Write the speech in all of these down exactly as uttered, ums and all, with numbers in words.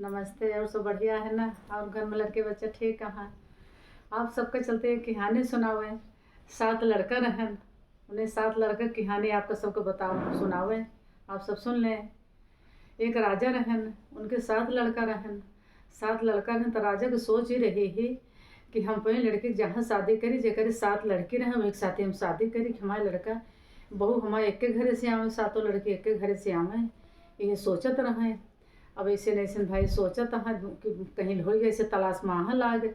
नमस्ते, और सब बढ़िया है ना? और घर में लड़के बच्चे ठीक हैं? आप सबके चलते एक कहानी सुनावे। सात लड़का रहन, उन्हें सात लड़का कहानी आपका सबको बताओ, सुनावे, आप सब सुन लें। एक राजा रहन, उनके सात लड़का रहन। सात लड़का रहन तो राजा के सोच ही रही ही कि हम अपने लड़के के जहाँ शादी करी, जेकरे सात लड़की रहे, वही के साथे हम शादी करी, कि हमारे लड़का बहू हमारे एक के घरे से आवे, सातों लड़की एक के घरे से आवे, ये सोचत रहे। अब ऐसे नैसन भाई सोचत हैं कि कहीं हो जाए, ऐसे तलाश में आहा लाग।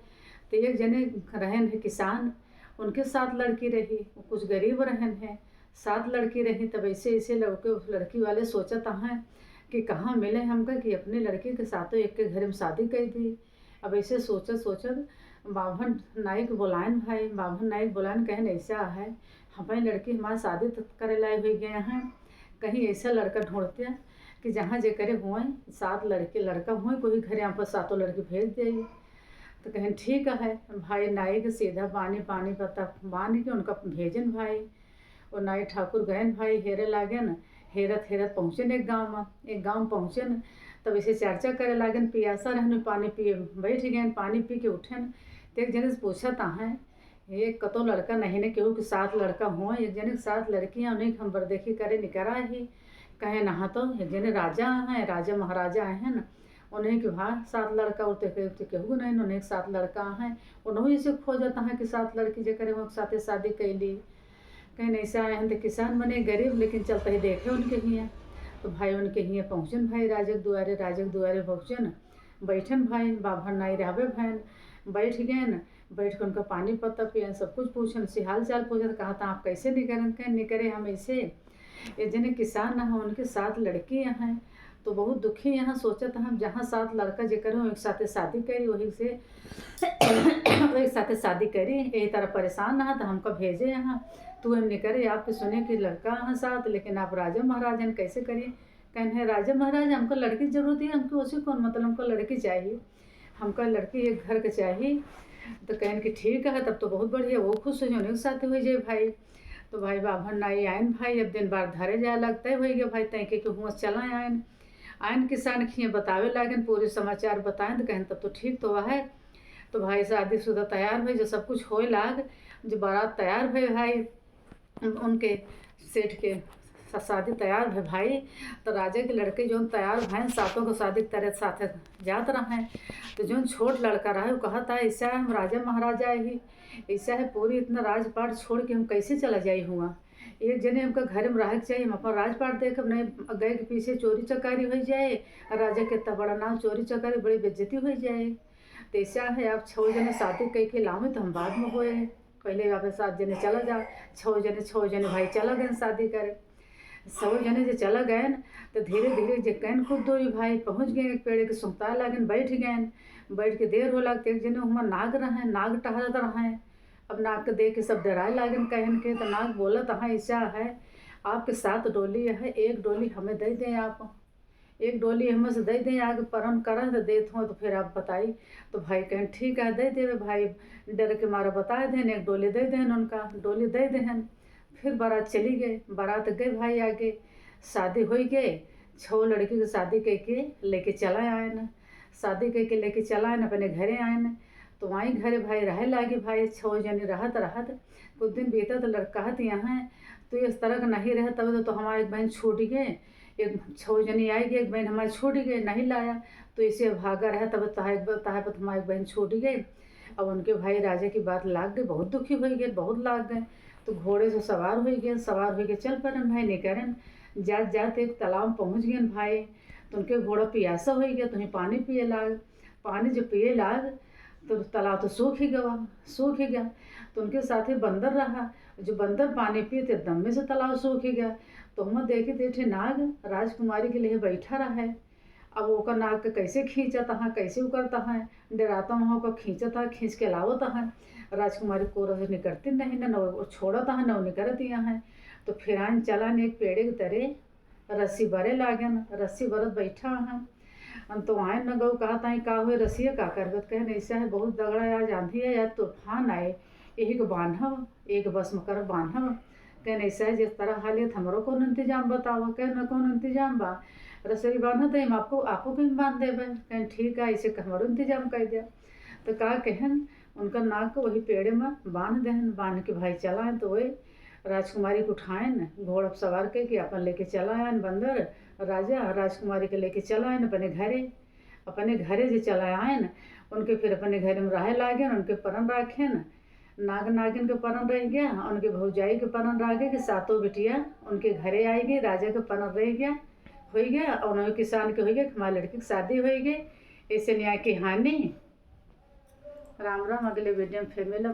तो एक जने रहन है किसान, उनके सात लड़की रही, वो कुछ गरीब रहन है, सात लड़की रही। तब ऐसे ऐसे लड़के, लड़की वाले सोचत हैं कि कहाँ मिले हमका कि अपने लड़की के साथों एक के घर में शादी कर दी। अब ऐसे सोचत सोचत बाभन नाई के बोलायन भाई, बाभन नाई के बोलायन, कहन ऐसा है, हमारे लड़की हमारे शादी तो करे लायक हो गए हैं, कहीं ऐसा लड़का ढूंढते हैं कि जहाँ जेकरे हुए सात लड़के, लड़का हुए, कोई घरे यहाँ पर सातों लड़के भेज दे। तो कहन ठीक है भाई, नाई के सीधा पानी, पानी पत्ता बांध के उनका भेजन भाई। और नाई ठाकुर गयन भाई, हेरे लागेन, हेरत हेरत पहुँचेन एक गाँव में। एक गाँव में पहुँचेन, तब ऐसे चर्चा करे लागेन, पियासा रहन, पानी पिए बैठ गएन, पानी पी के उठेन, तो एक जने से पूछत हैं, एक कतो लड़का नहीं ने, केहू के सात लड़का हुआ, एक जने के सात लड़की हैं, उन्हें हम बरदेखी करे निकरा ही। कहे नहा तो एक जने राजा हैं, राजा महाराजा हैं ना, उन्हें के वहाँ सात लड़का, और तो के-, तो केहू नहीं, उन्हें के सात लड़का हैं, उन्हों इसे खोजत हैं कि सात लड़की जेकरे हो साथे शादी कैली। कहीं नहीं से आए हैं तो किसान बने गरीब, लेकिन चलते ही देखे उनके हियाँ। तो भाई उनके हियाँ पहुँचन भाई राजा के दुआरे, राजा के दुआरे पहुँचन, बैठन भाई, बाभन नाई रहबे भैन, बैठ गएन। बैठ के उनका पानी पत्ता पियन, सब कुछ पूछन, से हाल चाल पूछत, कहा था आप कैसे निकरन, कहें निकरे हम ऐसे, ये जने किसान ना हो, उनके सात लड़की हैं, तो बहुत दुखी यहाँ, सोचत हम जहाँ सात लड़का जेकर हो, एक साथे शादी करी, वही से एक साथे शादी करी, यही तरह परेशान रहा तो हमका भेजे यहाँ। तू हम निकरे, आपके सुने कि लड़का हैं सात, लेकिन आप राजा महाराज हैं, कैसे करी? कहन है राजा महाराज, हमको लड़की जरूरत है, हमको उसी कौन मतलब, हमको लड़की चाहिए, हमका लड़की एक घर के चाहिए। तो कहन कि ठीक है, तब तो बहुत बढ़िया, वो खुश हो जाए, उनके साथ हो जाए भाई। तो भाई बाभन नाई आयन भाई, अब दिन बार धरे जाए लगते हो गए भाई, तय के हुआ चला आयन। आयन किसान खिए बतावे लागन, पूरे समाचार बताएं तो कहन तब तो ठीक तो है। तो भाई शादीशुदा तैयार भई, जो सब कुछ होए लाग, जो बारात तैयार भई भाई, उनके सेठ के सा-, शादी तैयार भई भाई। तो राजा के लड़के जौन तैयार भएन, सातों को शादी के तरह साथे जात रहे। तो जौन छोट लड़का रहे, वो कहत है, "ऐसा है, हम राजा महाराजा ही, ऐसा है, पूरी इतना राजपाट छोड़ के हम कैसे चला जाई हुआ? एक जने हमका घर में रहे के चाहिए, हम अपन राजपाट देखब, नहीं गए के पीछे चोरी चकारी हो जाए।" और राजा के इतना बड़ा नाम, चोरी चकारी, बड़ी बेइज्जती हो जाए। तो ऐसा है, आप छः जने शादी कह के लावे तो हम बाद में होए, पहले आप सात जने चला जाओ। छः जने, छः जने भाई चला गए शादी करे। छः जने जे चला गए न, तो धीरे धीरे जे कैन खुद दोई भाई पहुँच गए एक पेड़ के सुंगता लागन, बैठ गए। बैठ के देर होला, तो एक जने हुआ नाग रहे, नाग टहलत रहे। अब नाग के देख के सब डराए लागन कहन के, तो नाग बोलत, "हाँ, ऐसा है, आपके सात डोली है, एक डोली हमें दे दें आप।" एक डोली हमें से दे दें, आगे परन करन तो देत हो तो फिर आप बताई। तो भाई कहन, "ठीक है, दे देवे भाई।" डर के मारा बताए देन, एक डोली दे देन उनका, डोली दे देन। फिर बारात चली गए, बारात गए भाई आगे, शादी हो गए, छः लड़की की शादी कह के लेके चला आए ना, शादी कह के लेके चला आए ना, अपने घरे आए ना। तो वहीं घरे भाई रहे लागी भाई, छः जने रहत रहत कुछ दिन बीतत, लड़का कहत यहाँ, "तो इस तरह का नहीं रहे, तब तो, तो हमारे एक बहन छूट गए, एक छः जने आई गए, एक बहन हमारे छूट गए, नहीं लाया।" तो इसे भागा रहे, तब तहार एक ब-, तहार पर हमारे एक बहन छूट गए। अब उनके भाई राजा की बात लाग गई, बहुत दुखी हो गए, बहुत लाग गए। तो घोड़े से सवार हो गए, सवार हो के चल पड़न भाई, निकरन। जात जात एक तालाब पहुँच गए भाई, तो उनके घोड़ा पियासा हो गया, तो उन्हें पानी पिए लाग। पानी जो पिए लाग, तो तालाब तो सूख ही गवा, सूख ही गया। तो उनके साथ ही बंदर रहा, जो बंदर पानी पिए, तो एकदम में से तालाब सूख ही गया। तो हम देखे थे, एक ठे नाग राजकुमारी के लिए बैठा रहा है। अब ओकर नाग के कैसे खींचत है, कैसे उकरत है, डराता वहाँ ओकर खींचत है, खींच के लावत है। राजकुमारी कोरा से निकरती नहीं, न, न वो छोड़त है, न वो निकरत यहाँ है। तो फिर आन चला ने एक पेड़े के तरे रस्सी बरे लागन, रस्सी बरत बैठा हैं। हम तो आए न गऊ, कहत आई, "का हुए रस्सिया, का करबे?" तो कहन, "ऐसा है, बहुत दगड़ा है, आज आंधी है, आज तूफान आए, यही के बांधब, एक बस में कर बांधब।" कहेन, "ऐसा है, जिस तरह हाल है, तो हमरो कौन इंतजाम बतावा?" कहेन, "कौन इंतजाम बा? रसरी बांधत है, हम आपको, आपको भी बांध देबे।" कहेन, "ठीक है, ऐसे क-, हमरो इंतजाम कर दिया।" तो का कहेन, उनका नाग को वही पेड़े में बांध देहन। बांध के भाई चलाएन, तो वही राजकुमारी के उठाएन, घोड़ा पर सवार करके अपन लेके चला आएन बंदर राजा, राजकुमारी के लेके चला आएन अपने घरे। अपने घरे जे चला आएन, उनके फिर अपने घरे में रहे लागेन, उनके परन राखेन। नाग नागिन के परन रह गया, उनके भौजाई के परन रह गया कि सातों बिटिया उनके घरे आई गई, राजा के परन रह गया, हो गया, और उन्हें किसान के हो गया कि हमारे लड़की की शादी हो गई। ऐसे न्याय की हानि। राम राम, अगले वीडियो में फिर मिलम।